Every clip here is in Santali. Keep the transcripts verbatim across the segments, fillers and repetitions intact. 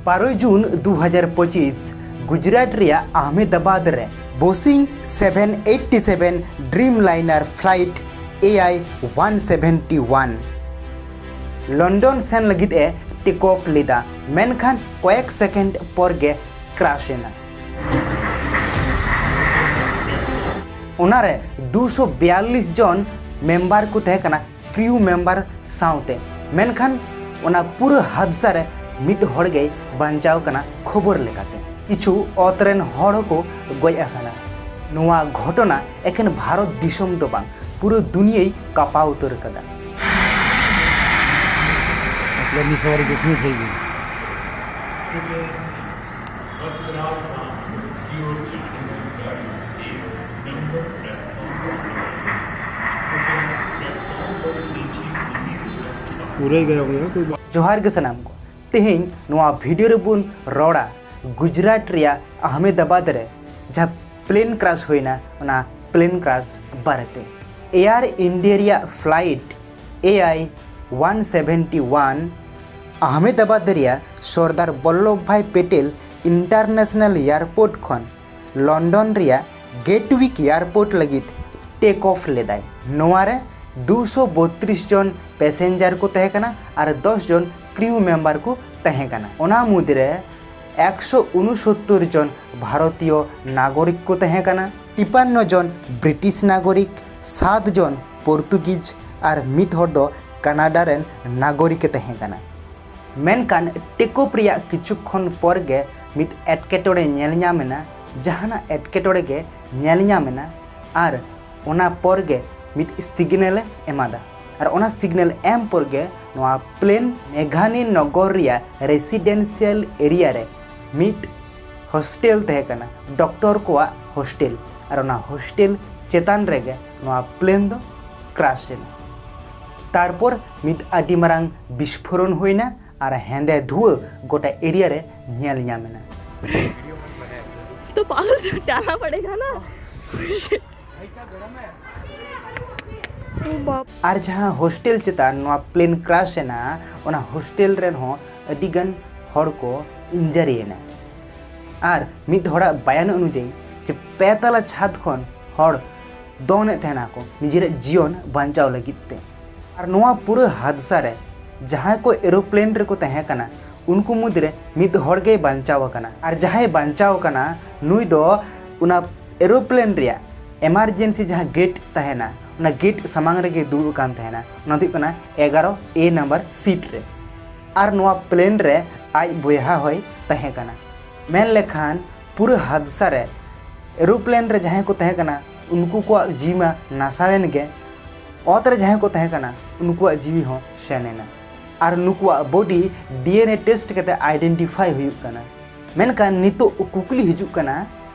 ᱵᱟᱨᱚᱭ ᱡᱩᱱ ᱫᱩ ᱦᱟᱡᱟᱨ ᱯᱚᱸᱪᱤᱥ, ᱜᱩᱡᱽᱨᱟᱴ ᱨᱮᱭᱟᱜ ᱟᱦᱢᱮᱫᱟᱵᱟᱫᱽ ᱨᱮ Boeing seven eighty seven Dreamliner flight A I one seventy one London ᱥᱮᱱ ᱞᱟᱹᱜᱤᱫ ᱮ ᱴᱮᱠ ᱚᱯᱷ ᱞᱮᱫᱟ, ᱢᱮᱱᱠᱷᱟᱱ ᱠᱚᱭᱮᱠ ᱥᱮᱠᱮᱱᱰ ᱯᱚᱨ ᱜᱮ ᱠᱨᱟᱥ ᱮᱱᱟ᱾ ᱚᱱᱟᱨᱮ ᱫᱩᱥᱚ ᱵᱤᱭᱟᱞᱞᱤᱥ ᱡᱚᱱ ᱢᱮᱢᱵᱟᱨ ᱠᱚ ᱛᱟᱦᱮᱸ ᱠᱟᱱᱟ, ᱠᱨᱤᱭᱩ ᱢᱮᱢᱵᱟᱨ ᱥᱟᱶᱛᱮ, ᱢᱮᱱᱠᱷᱟᱱ ᱚᱱᱟ ᱯᱩᱨᱟᱹ ᱦᱟᱫᱥᱟ ᱨᱮ ᱢᱤᱫ ᱦᱚᱲ ᱜᱮᱭ ᱵᱟᱧᱪᱟᱣ ᱠᱟᱱᱟ ᱠᱷᱚᱵᱚᱨ ᱞᱮᱠᱟᱛᱮ᱾ ᱠᱤᱪᱷᱩ ᱚᱛ ᱨᱮᱱ ᱦᱚᱲ ᱦᱚᱸᱠᱚ ᱜᱚᱡ ᱟᱠᱟᱱᱟ᱾ ᱱᱚᱣᱟ ᱜᱷᱚᱴᱚᱱᱟ ᱮᱠᱮᱱ ᱵᱷᱟᱨᱚᱛ ᱫᱤᱥᱚᱢ ᱫᱚ ᱵᱟᱝ, ᱯᱩᱨᱟᱹ ᱫᱩᱱᱤᱭᱟᱹᱭ ᱠᱟᱯᱟᱣ ᱩᱛᱟᱹᱨ ᱟᱠᱟᱫᱟ᱾ अपने सवारी को क्यों चाहिए? पूरे ही गए होंगे ना, कोई बात। ᱡᱚᱦᱟᱨ ᱜᱮ ᱥᱟᱱᱟᱢ ᱠᱚ, ᱛᱮᱦᱮᱧ ᱱᱚᱣᱟ ᱵᱷᱤᱰᱤᱭᱳ ᱨᱮᱵᱚᱱ ᱨᱚᱲᱟ ᱜᱩᱡᱽᱨᱟᱴ ᱨᱮᱭᱟᱜ ᱟᱦᱢᱮᱫᱟᱵᱟᱫᱽ ᱨᱮ ᱡᱟᱦᱟᱸ ᱯᱞᱮᱱ ᱠᱨᱟᱥ ᱦᱩᱭᱱᱟ, ᱚᱱᱟ ᱯᱞᱮᱱ ᱠᱨᱟᱥ ᱵᱟᱨᱮᱛᱮ᱾ ᱮᱭᱟᱨ ᱤᱱᱰᱤᱭᱟ ᱨᱮᱭᱟᱜ flight A I one seventy one Ahmedabad ᱨᱮᱭᱟᱜ ᱥᱚᱨᱫᱟᱨ ᱵᱚᱞᱞᱚᱵᱷ ᱵᱷᱟᱭ ᱯᱮᱴᱮᱞ ᱤᱱᱴᱟᱨᱱᱮᱥᱱᱟᱞ ᱮᱭᱟᱨᱯᱳᱨᱴ ᱠᱷᱚᱱ ᱞᱚᱱᱰᱚᱱ ᱨᱮᱭᱟᱜ ᱜᱮᱴᱣᱤᱠ ᱮᱭᱟᱨᱯᱳᱨᱴ ᱞᱟᱹᱜᱤᱫ ᱴᱮᱠ ᱚᱯᱷ ᱞᱮᱫᱟᱭ᱾ ᱱᱚᱣᱟ ᱨᱮ ᱫᱩᱥᱚ ᱵᱚᱛᱨᱤᱥ ᱡᱚᱱ ᱯᱮᱥᱮᱧᱡᱟᱨ ᱠᱚ ᱛᱟᱦᱮᱸ ᱠᱟᱱᱟ ᱟᱨ ᱫᱚᱥ ᱡᱚᱱ ᱠᱨᱤᱭᱩ ᱢᱮᱢᱵᱟᱨ ᱠᱚ ᱛᱟᱦᱮᱸ ᱠᱟᱱᱟ᱾ ᱚᱱᱟ ᱢᱩᱫᱽᱨᱮ ᱮᱠᱥᱚ ᱩᱱᱩᱥᱚᱛᱛᱚᱨ ᱡᱚᱱ ᱵᱷᱟᱨᱚᱛᱤᱭᱚ ᱱᱟᱜᱚᱨᱤᱠ ᱠᱚ ᱛᱟᱦᱮᱸ ᱠᱟᱱᱟ, ᱛᱤᱯᱟᱱᱱᱚ ᱡᱚᱱ ᱵᱨᱤᱴᱤᱥ ᱱᱟᱜᱚᱨᱤᱠ, ᱥᱟᱛ ᱡᱚᱱ ᱯᱚᱨᱛᱩᱜᱤᱡᱽ ᱟᱨ ᱢᱤᱫ ᱦᱚᱲ ᱫᱚ ᱠᱟᱱᱟᱰᱟ ᱨᱮᱱ ᱱᱟᱜᱚᱨᱤᱠ ᱮ ᱛᱟᱦᱮᱸ ᱠᱟᱱᱟ᱾ ᱢᱮᱱᱠᱷᱟᱱ ᱴᱮᱠ ᱚᱯᱷ ᱨᱮᱭᱟᱜ ᱠᱤᱪᱷᱩ ᱠᱷᱚᱱ ᱯᱚᱨ ᱜᱮ ᱢᱤᱫ ᱮᱴᱠᱮᱴᱚᱬᱮ ᱧᱮᱞ ᱧᱟᱢ ᱮᱱᱟ᱾ ᱡᱟᱦᱟᱱᱟᱜ ᱮᱴᱠᱮᱴᱚᱬᱮ ᱜᱮ ᱧᱮᱞ ᱧᱟᱢ ᱮᱱᱟ ᱟᱨ ᱚᱱᱟ ᱯᱚᱨ ᱜᱮ ᱢᱤᱫ ᱥᱤᱜᱽᱱᱮᱞ ᱮ ᱮᱢᱟᱫᱟ᱾ ᱟᱨ ᱚᱱᱟ ᱥᱤᱜᱽᱱᱮᱞ ᱮᱢ ᱯᱚᱨ ᱜᱮ ᱱᱚᱣᱟ ᱯᱞᱮᱱ ᱢᱮᱜᱷᱟᱱᱤ ᱱᱚᱜᱚᱨ ᱨᱮᱭᱟᱜ ᱨᱮᱥᱤᱰᱮᱱᱥᱤᱭᱟᱞ ᱮᱨᱤᱭᱟ ᱨᱮ ᱢᱤᱫ ᱦᱳᱥᱴᱮᱞ ᱛᱟᱦᱮᱸ ᱠᱟᱱᱟ, ᱰᱚᱠᱴᱚᱨ ᱠᱚᱣᱟᱜ ᱦᱳᱥᱴᱮᱞ᱾ ᱟᱨ ᱚᱱᱟ ᱦᱳᱥᱴᱮᱞ ᱪᱮᱛᱟᱱ ᱨᱮᱜᱮ ᱱᱚᱣᱟ ᱯᱞᱮᱱ ᱫᱚ ᱠᱨᱟᱥ ᱮᱱᱟ᱾ ᱛᱟᱨᱯᱚᱨ ᱢᱤᱫ ᱟᱹᱰᱤ ᱢᱟᱨᱟᱝ ᱵᱤᱥᱯᱷᱳᱨᱚᱱ ᱦᱩᱭᱱᱟ ᱟᱨ ᱦᱮᱸᱫᱮ ᱫᱷᱩᱣᱟᱹ ᱜᱚᱴᱟ ᱮᱨᱤᱭᱟ ᱨᱮ ᱧᱮᱞ ᱧᱟᱢ ᱮᱱᱟ᱾ तो पागल टालना पड़ेगा ना। ओ बाप। ᱟᱨ ᱡᱟᱦᱟᱸ ᱦᱳᱥᱴᱮᱞ ᱪᱮᱛᱟᱱ ᱱᱚᱣᱟ ᱯᱞᱮᱱ ᱠᱨᱟᱥ ᱮᱱᱟ, ᱚᱱᱟ ᱦᱳᱥᱴᱮᱞ ᱨᱮᱱ ᱦᱚᱸ ᱟᱹᱰᱤ ᱜᱟᱱ ᱦᱚᱲ ᱠᱚ ᱤᱱᱡᱟᱨᱤ ᱮᱱᱟ᱾ ᱟᱨ ᱢᱤᱫ ᱦᱚᱲᱟᱜ ᱵᱟᱭᱟᱱ ᱚᱱᱩᱡᱟᱭᱤ ᱡᱮ ᱯᱮ ᱛᱟᱞᱟ ᱪᱷᱟᱫᱽ ᱠᱷᱚᱱ ᱦᱚᱲ ᱫᱚᱱᱮᱫ ᱛᱟᱦᱮᱱᱟ ᱠᱚ ᱱᱤᱡᱮᱨᱟᱜ ᱡᱤᱭᱚᱱ ᱵᱟᱧᱪᱟᱣ ᱞᱟᱹᱜᱤᱫ ᱛᱮ᱾ ᱟᱨ ᱱᱚᱣᱟ ᱯᱩᱨᱟᱹ ᱦᱟᱫᱥᱟ ᱨᱮ ᱡᱟᱦᱟᱸᱭ ᱠᱚ ᱮᱨᱳᱯᱞᱮᱱ ᱨᱮᱠᱚ ᱛᱟᱦᱮᱸ ᱠᱟᱱᱟ, ᱩᱱᱠᱩ ᱢᱩᱫᱽᱨᱮ ᱢᱤᱫ ᱦᱚᱲ ᱜᱮᱭ ᱵᱟᱧᱪᱟᱣ ᱟᱠᱟᱱᱟ᱾ ᱟᱨ ᱡᱟᱦᱟᱸᱭ ᱵᱟᱧᱪᱟᱣ ᱟᱠᱟᱱᱟ, ᱱᱩᱭ ᱫᱚ ᱚᱱᱟ ᱮᱨᱳᱯᱞᱮᱱ ᱨᱮᱭᱟᱜ ᱮᱢᱟᱨᱡᱮᱱᱥᱤ ᱡᱟᱦᱟᱸ ᱜᱮᱴ ᱛᱟᱦᱮᱱᱟ, ᱚᱱᱟ ᱜᱮᱴ ᱥᱟᱢᱟᱝ ᱨᱮᱜᱮ ᱫᱩᱲᱩᱵ ᱟᱠᱟᱱ ᱛᱟᱦᱮᱱᱟ᱾ ᱚᱱᱟ ᱫᱚ ᱦᱩᱭᱩᱜ ᱠᱟᱱᱟ ᱮᱜᱟᱨᱚ ᱮ ᱱᱟᱢᱵᱟᱨ ᱥᱤᱴ ᱨᱮ᱾ ᱟᱨ ᱱᱚᱣᱟ ᱯᱞᱮᱱ ᱨᱮ ᱟᱡ ᱵᱚᱭᱦᱟ ᱦᱚᱸᱭ ᱛᱟᱦᱮᱸ ᱠᱟᱱᱟ᱾ ᱢᱮᱱ ᱞᱮᱠᱷᱟᱱ ᱯᱩᱨᱟᱹ ᱦᱟᱫᱥᱟ ᱨᱮ ᱮᱨᱳᱯᱞᱮᱱ ᱨᱮ ᱡᱟᱦᱟᱸᱭ ᱠᱚ ᱛᱟᱦᱮᱸ ᱠᱟᱱᱟ, ᱩᱱᱠᱩ ᱠᱚᱣᱟᱜ ᱡᱤᱣᱤ ᱢᱟ ᱱᱟᱥᱟᱣᱮᱱ ᱜᱮ᱾ ᱚᱛ ᱨᱮ ᱡᱟᱦᱟᱸᱭ ᱠᱚ ᱛᱟᱦᱮᱸ ᱠᱟᱱᱟ, ᱩᱱᱠᱩᱣᱟᱜ ᱡᱤᱣᱤ ᱦᱚᱸ ᱥᱮᱱ ᱮᱱᱟ᱾ ᱟᱨ ᱱᱩᱠᱩᱣᱟᱜ ᱵᱚᱰᱤ ᱰᱤ ᱮᱱ ᱮ ᱴᱮᱥᱴ ᱠᱟᱛᱮ ᱟᱭᱰᱮᱱᱴᱤᱯᱷᱟᱭ ᱦᱩᱭᱩᱜ ᱠᱟᱱᱟ᱾ ᱢᱮᱱᱠᱷᱟᱱ ᱱᱤᱛᱚᱜ ᱠᱩᱠᱞᱤ ᱦᱤᱡᱩᱜ ᱠᱟᱱᱟ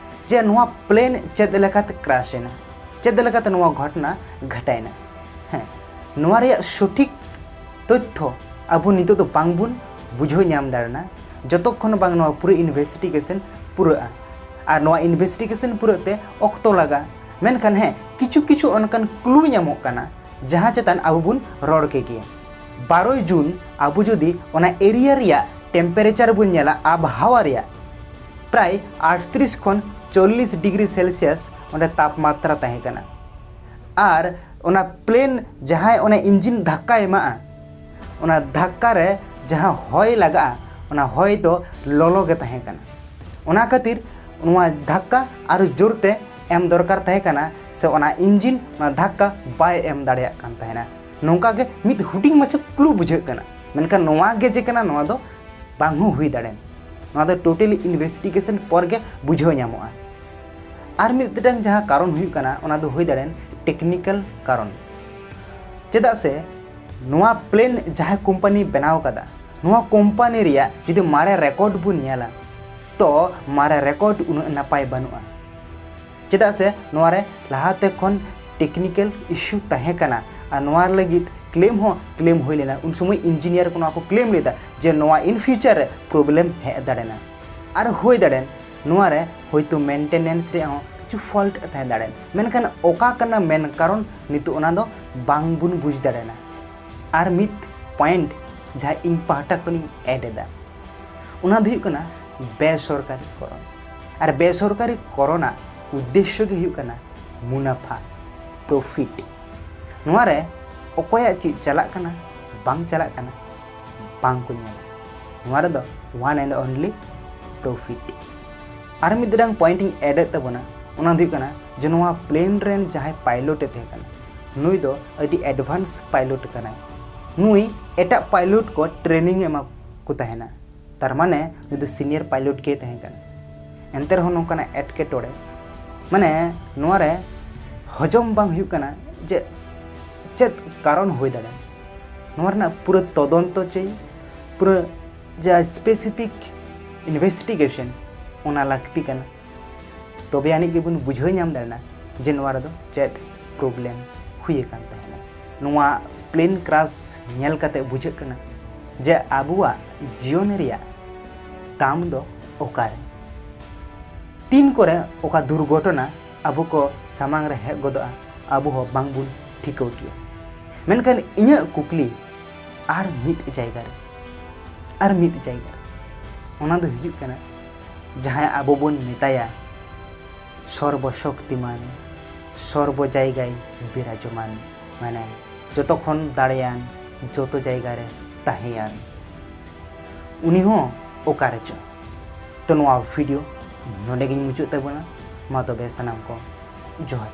ᱡᱮ ᱱᱚᱣᱟ ᱯᱞᱮᱱ ᱪᱮᱫ ᱞᱮᱠᱟᱛᱮ ᱠᱨᱟᱥ ᱮᱱᱟ, ᱪᱮᱫ ᱞᱮᱠᱟᱛᱮ ᱱᱚᱣᱟ ᱜᱷᱚᱴᱚᱱᱟ ᱜᱷᱟᱴᱟᱭᱮᱱᱟ? ᱦᱮᱸ, ᱱᱚᱣᱟ ᱨᱮᱭᱟᱜ ᱥᱚᱴᱷᱤᱠ ᱛᱚᱛᱛᱷᱚ ᱟᱵᱚ ᱱᱤᱛᱚᱜ ᱫᱚ ᱵᱟᱝᱵᱚᱱ ᱵᱩᱡᱷᱟᱹᱣ ᱧᱟᱢ ᱫᱟᱲᱮᱱᱟ, ᱡᱚᱛᱚᱠᱷᱚᱱ ᱵᱟᱝ ᱱᱚᱣᱟ ᱯᱩᱨᱟᱹ ᱤᱱᱵᱷᱮᱥᱴᱤᱜᱮᱥᱚᱱ ᱯᱩᱨᱟᱹᱜᱼᱟ᱾ ᱟᱨ ᱱᱚᱣᱟ ᱤᱱᱵᱷᱮᱥᱴᱤᱜᱮᱥᱚᱱ ᱯᱩᱨᱟᱹᱜ ᱛᱮ ᱚᱠᱛᱚ ᱞᱟᱜᱟᱜᱼᱟ᱾ ᱢᱮᱱᱠᱷᱟᱱ ᱦᱮᱸ, ᱠᱤᱪᱷᱩ ᱠᱤᱪᱷᱩ ᱚᱱᱠᱟᱱ ᱠᱞᱩ ᱧᱟᱢᱚᱜ ᱠᱟᱱᱟ, ᱡᱟᱦᱟᱸ ᱪᱮᱛᱟᱱ ᱟᱵᱚ ᱵᱚᱱ ᱨᱚᱲ ᱠᱮ ᱜᱮᱭᱟ᱾ ᱵᱟᱨᱚᱭ ᱡᱩᱱ ᱟᱵᱚ ᱡᱩᱫᱤ ᱚᱱᱟ ᱮᱨᱤᱭᱟ ᱨᱮᱭᱟᱜ ᱴᱮᱢᱯᱟᱨᱮᱪᱟᱨ ᱵᱚᱱ ᱧᱮᱞᱟ, ᱟᱵᱚᱦᱟᱣᱟ ᱨᱮᱭᱟᱜ ᱯᱨᱟᱭ ᱟᱴᱛᱨᱤᱥ ᱠᱷᱚᱱ ᱪᱚᱞᱞᱤᱥ ᱰᱤᱜᱽᱨᱤ ᱥᱮᱞᱥᱤᱭᱟᱥ ᱚᱸᱰᱮ ᱛᱟᱯᱢᱟᱛᱨᱟ ᱛᱟᱦᱮᱸ ᱠᱟᱱᱟ᱾ ᱟᱨ ᱚᱱᱟ ᱯᱞᱮᱱ ᱡᱟᱦᱟᱸᱭ ᱚᱱᱟ ᱤᱧᱡᱤᱱ ᱫᱷᱟᱠᱠᱟᱭ ᱮᱢᱟᱜᱼᱟ, ᱚᱱᱟ ᱫᱷᱟᱠᱠᱟ ᱨᱮ ᱡᱟᱦᱟᱸ ᱦᱚᱭ ᱞᱟᱜᱟᱜᱼᱟ, ᱚᱱᱟ ᱦᱚᱭ ᱫᱚ ᱞᱚᱞᱚ ᱜᱮ ᱛᱟᱦᱮᱸ ᱠᱟᱱᱟ᱾ ᱚᱱᱟ ᱠᱷᱟᱹᱛᱤᱨ ᱱᱚᱣᱟ ᱫᱷᱟᱠᱠᱟ ᱟᱨᱚ ᱡᱳᱨᱛᱮ ᱮᱢ ᱫᱚᱨᱠᱟᱨ ᱛᱟᱦᱮᱸ ᱠᱟᱱᱟ, ᱥᱮ ᱚᱱᱟ ᱤᱧᱡᱤᱱ ᱚᱱᱟ ᱫᱷᱟᱠᱠᱟ ᱵᱟᱭ ᱮᱢ ᱫᱟᱲᱮᱭᱟᱜ ᱠᱟᱱ ᱛᱟᱦᱮᱱᱟ᱾ ᱱᱚᱝᱠᱟ ᱜᱮ ᱢᱤᱫ ᱦᱩᱰᱤᱧ ᱢᱟᱪᱷᱟ ᱠᱞᱩ ᱵᱩᱡᱷᱟᱹᱜ ᱠᱟᱱᱟ, ᱢᱮᱱᱠᱷᱟᱱ ᱱᱚᱣᱟ ᱜᱮ ᱡᱮ ᱠᱟᱱᱟ, ᱱᱚᱣᱟ ᱫᱚ ᱵᱟᱝ ᱦᱚᱸ ᱦᱩᱭ ᱫᱟᱲᱮᱭᱟᱜᱼᱟ᱾ ᱱᱚᱣᱟ ᱫᱚ ᱴᱳᱴᱟᱞᱤ ᱤᱱᱵᱷᱮᱥᱴᱤᱜᱮᱥᱚᱱ ᱯᱚᱨ ᱜᱮ ᱵᱩᱡᱷᱟᱹᱣ ᱧᱟᱢᱚᱜᱼᱟ᱾ ᱟᱨ ᱢᱤᱫᱴᱟᱝ ᱡᱟᱦᱟᱸ ᱠᱟᱨᱚᱱ ᱦᱩᱭᱩᱜ ᱠᱟᱱᱟ, ᱚᱱᱟ ᱫᱚ ᱦᱩᱭ ᱫᱟᱲᱮᱭᱟᱜᱼᱟ ᱴᱮᱠᱱᱤᱠᱮᱞ ᱠᱟᱨᱚᱱ᱾ ᱪᱮᱫᱟᱜ ᱥᱮ ᱱᱚᱣᱟ ᱯᱞᱮᱱ ᱡᱟᱦᱟᱸ ᱠᱳᱢᱯᱟᱱᱤ ᱵᱮᱱᱟᱣ ᱠᱟᱫᱟ, ᱱᱚᱣᱟ ᱠᱳᱢᱯᱟᱱᱤ ᱨᱮᱭᱟᱜ ᱡᱩᱫᱤ ᱢᱟᱨᱮ ᱨᱮᱠᱚᱨᱰ ᱵᱚᱱ ᱧᱮᱞᱟ, ᱛᱚ ᱢᱟᱨᱮ ᱨᱮᱠᱚᱨᱰ ᱩᱱᱟᱹᱜ ᱱᱟᱯᱟᱭ ᱵᱟᱹᱱᱩᱜᱼᱟ᱾ ᱪᱮᱫᱟᱜ ᱥᱮ ᱱᱚᱣᱟ ᱨᱮ ᱞᱟᱦᱟᱛᱮ ᱠᱷᱚᱱ ᱴᱮᱠᱱᱤᱠᱮᱞ ᱤᱥᱩ ᱛᱟᱦᱮᱸ ᱠᱟᱱᱟ, ᱟᱨ ᱱᱚᱣᱟ ᱞᱟᱹᱜᱤᱫ ᱠᱞᱮᱢ ᱦᱚᱸ ᱠᱞᱮᱢ ᱦᱩᱭ ᱞᱮᱱᱟ᱾ ᱩᱱ ᱥᱚᱢᱚᱭ ᱤᱧᱡᱤᱱᱤᱭᱟᱨ ᱠᱚ ᱱᱚᱣᱟ ᱠᱚ ᱠᱞᱮᱢ ᱞᱮᱫᱟ ᱡᱮ ᱱᱚᱣᱟ ᱤᱱ ᱯᱷᱤᱭᱩᱪᱟᱨ ᱨᱮ ᱯᱨᱚᱵᱞᱮᱢ ᱦᱮᱡ ᱫᱟᱲᱮᱭᱟᱜᱼᱟ᱾ ᱟᱨ ᱦᱩᱭ ᱫᱟᱲᱮᱭᱟᱜᱼᱟ ᱱᱚᱣᱟ ᱨᱮ ᱦᱳᱭᱛᱳ ᱢᱮᱱᱴᱮᱱᱮᱱᱥ ᱨᱮᱭᱟᱜ ᱦᱚᱸ ᱠᱤᱪᱷᱩ ᱯᱷᱚᱞᱴ ᱛᱟᱦᱮᱸ ᱫᱟᱲᱮᱭᱟᱜᱼᱟ, ᱢᱮᱱᱠᱷᱟᱱ ᱚᱠᱟ ᱠᱟᱱᱟ ᱢᱮᱱ ᱠᱟᱨᱚᱱ, ᱱᱤᱛᱚᱜ ᱚᱱᱟ ᱫᱚ ᱵᱟᱝ ᱵᱚᱱ ᱵᱩᱡᱽ ᱫᱟᱲᱮᱭᱟᱜᱼᱟ᱾ ᱟᱨ ᱢᱤᱫ ᱯᱚᱭᱮᱱᱴ ᱡᱟᱦᱟᱸ ᱤᱧ ᱯᱟᱦᱴᱟ ᱠᱷᱚᱱᱤᱧ ᱮᱰ ᱮᱫᱟ, ᱚᱱᱟ ᱫᱚ ᱦᱩᱭᱩᱜ ᱠᱟᱱᱟ ᱵᱮᱥᱚᱨᱠᱟᱨᱤ ᱠᱚᱨᱚᱱ᱾ ᱟᱨ ᱵᱮᱥᱚᱨᱠᱟᱨᱤ ᱠᱚᱨᱚᱱᱟᱜ ᱩᱫᱽᱫᱮᱥᱥᱚ ᱜᱮ ᱦᱩᱭᱩᱜ ᱠᱟᱱᱟ ᱢᱩᱱᱟᱯᱷᱟ, ᱯᱨᱚᱯᱷᱤᱴ᱾ ᱱᱚᱣᱟ ᱨᱮ ᱚᱠᱚᱭᱟᱜ ᱪᱮᱫ ᱪᱟᱞᱟᱜ ᱠᱟᱱᱟ, ᱵᱟᱝ ᱪᱟᱞᱟᱜ ᱠᱟᱱᱟ, ᱵᱟᱝ ᱠᱚ ᱧᱮᱞᱟ᱾ ᱱᱚᱣᱟ ᱨᱮᱫᱚ one and only profit᱾ ᱟᱨ ᱢᱤᱫ ᱴᱟᱝ ᱯᱚᱭᱮᱱᱴ ᱤᱧ ᱮᱰ ᱮᱫ ᱛᱟᱵᱚᱱᱟ, ᱚᱱᱟ ᱫᱚ ᱦᱩᱭᱩᱜ ᱠᱟᱱᱟ ᱡᱮ ᱱᱚᱣᱟ ᱯᱞᱮᱱ ᱨᱮᱱ ᱡᱟᱦᱟᱸᱭ ᱯᱟᱭᱞᱚᱴ ᱮ ᱛᱟᱦᱮᱸ ᱠᱟᱱᱟ, ᱱᱩᱭ ᱫᱚ ᱟᱹᱰᱤ ᱮᱰᱵᱷᱟᱱᱥ ᱯᱟᱭᱞᱚᱴ ᱠᱟᱱᱟᱭ᱾ ᱱᱩᱭ ᱮᱴᱟᱜ ᱯᱟᱭᱞᱚᱴ ᱠᱚ ᱴᱨᱮᱱᱤᱝ ᱮ ᱮᱢᱟ ᱠᱚ ᱛᱟᱦᱮᱱᱟ᱾ ᱛᱟᱨ ᱢᱟᱱᱮ ᱱᱩᱭ ᱫᱚ ᱥᱤᱱᱤᱭᱟᱨ ᱯᱟᱭᱞᱚᱴ ᱜᱮ ᱛᱟᱦᱮᱸ ᱠᱟᱱᱟ᱾ ᱮᱱᱛᱮ ᱨᱮᱦᱚᱸ ᱱᱚᱝᱠᱟᱱᱟᱜ ᱮᱴᱠᱮᱴᱚᱬᱮ, ᱢᱟᱱᱮ ᱱᱚᱣᱟ ᱨᱮ ᱦᱚᱡᱚᱢ ᱵᱟᱝ ᱦᱩᱭᱩᱜ ᱠᱟᱱᱟ ᱡᱮ ᱪᱮᱫ ᱠᱟᱨᱚᱱ ᱦᱩᱭ ᱫᱟᱲᱮᱭᱟᱜᱼᱟ᱾ ᱱᱚᱣᱟ ᱨᱮᱱᱟᱜ ᱯᱩᱨᱟᱹ ᱛᱚᱫᱚᱱᱛᱚ ᱪᱟᱹᱭ, ᱯᱩᱨᱟᱹ ᱡᱟ ᱥᱯᱮᱥᱤᱯᱷᱤᱠ ᱤᱱᱵᱷᱮᱥᱴᱤᱜᱮᱥᱚᱱ, ᱚᱱᱟ ᱞᱟᱹᱠᱛᱤ ᱠᱟᱱᱟ᱾ ᱛᱚᱵᱮ ᱟᱹᱱᱤᱡ ᱜᱮᱵᱚᱱ ᱵᱩᱡᱷᱟᱹᱣ ᱧᱟᱢ ᱫᱟᱲᱮᱭᱟᱜᱼᱟ ᱡᱮ ᱱᱚᱣᱟ ᱨᱮᱫᱚ ᱪᱮᱫ ᱯᱨᱚᱵᱞᱮᱢ ᱦᱩᱭ ᱟᱠᱟᱱ ᱛᱟᱦᱮᱱᱟ᱾ ᱱᱚᱣᱟ ᱯᱞᱮᱱ ᱠᱨᱟᱥ ᱧᱮᱞ ᱠᱟᱛᱮ ᱵᱩᱡᱷᱟᱹᱜ ᱠᱟᱱᱟ ᱡᱮ ᱟᱵᱚᱣᱟᱜ ᱡᱤᱭᱚᱱ ᱨᱮᱭᱟᱜ ᱫᱟᱢ ᱫᱚ ᱚᱠᱟᱨᱮ? ᱛᱤᱱ ᱠᱚᱨᱮ ᱚᱠᱟ ᱫᱩᱨᱜᱷᱚᱴᱚᱱᱟ ᱟᱵᱚ ᱠᱚ ᱥᱟᱢᱟᱝ ᱨᱮ ᱦᱮᱡ ᱜᱚᱫᱚᱜᱼᱟ, ᱟᱵᱚ ᱦᱚᱸ ᱵᱟᱝᱵᱚᱱ ᱴᱷᱤᱠᱟᱹᱣ ᱠᱮᱭᱟ᱾ ᱢᱮᱱᱠᱷᱟᱱ ᱤᱧᱟᱹᱜ ᱠᱩᱠᱞᱤ ᱟᱨ ᱢᱤᱫ ᱡᱟᱭᱜᱟ ᱨᱮ, ᱟᱨ ᱢᱤᱫ ᱡᱟᱭᱜᱟ ᱨᱮ, ᱚᱱᱟ ᱫᱚ ᱦᱩᱭᱩᱜ ᱠᱟᱱᱟ, ᱡᱟᱦᱟᱸᱭ ᱟᱵᱚ ᱵᱚᱱ ᱢᱮᱛᱟᱭᱟ ᱥᱚᱨᱵᱚ ᱥᱚᱠᱛᱤᱢᱟᱱ, ᱥᱚᱨᱵᱚ ᱡᱟᱭᱜᱟᱭ ᱵᱤᱨᱟᱡᱚᱢᱟᱱ, ᱢᱟᱱᱮ ᱡᱚᱛᱚ ᱠᱷᱚᱱ ᱫᱟᱲᱮᱭᱟᱱ, ᱡᱚᱛᱚ ᱡᱟᱭᱜᱟ ᱨᱮ ᱛᱟᱦᱮᱸᱭᱟᱱ, ᱩᱱᱤ ᱦᱚᱸ ᱚᱠᱟ ᱨᱮᱪᱚ? ᱛᱚ, ᱱᱚᱣᱟ ᱵᱷᱤᱰᱤᱭᱳ ᱱᱚᱰᱮ ᱜᱤᱧ ᱢᱩᱪᱟᱹᱫ ᱛᱟᱵᱚᱱᱟ᱾ ᱢᱟ ᱛᱚᱵᱮ ᱥᱟᱱᱟᱢ ᱠᱚ ᱡᱚᱦᱟᱨ᱾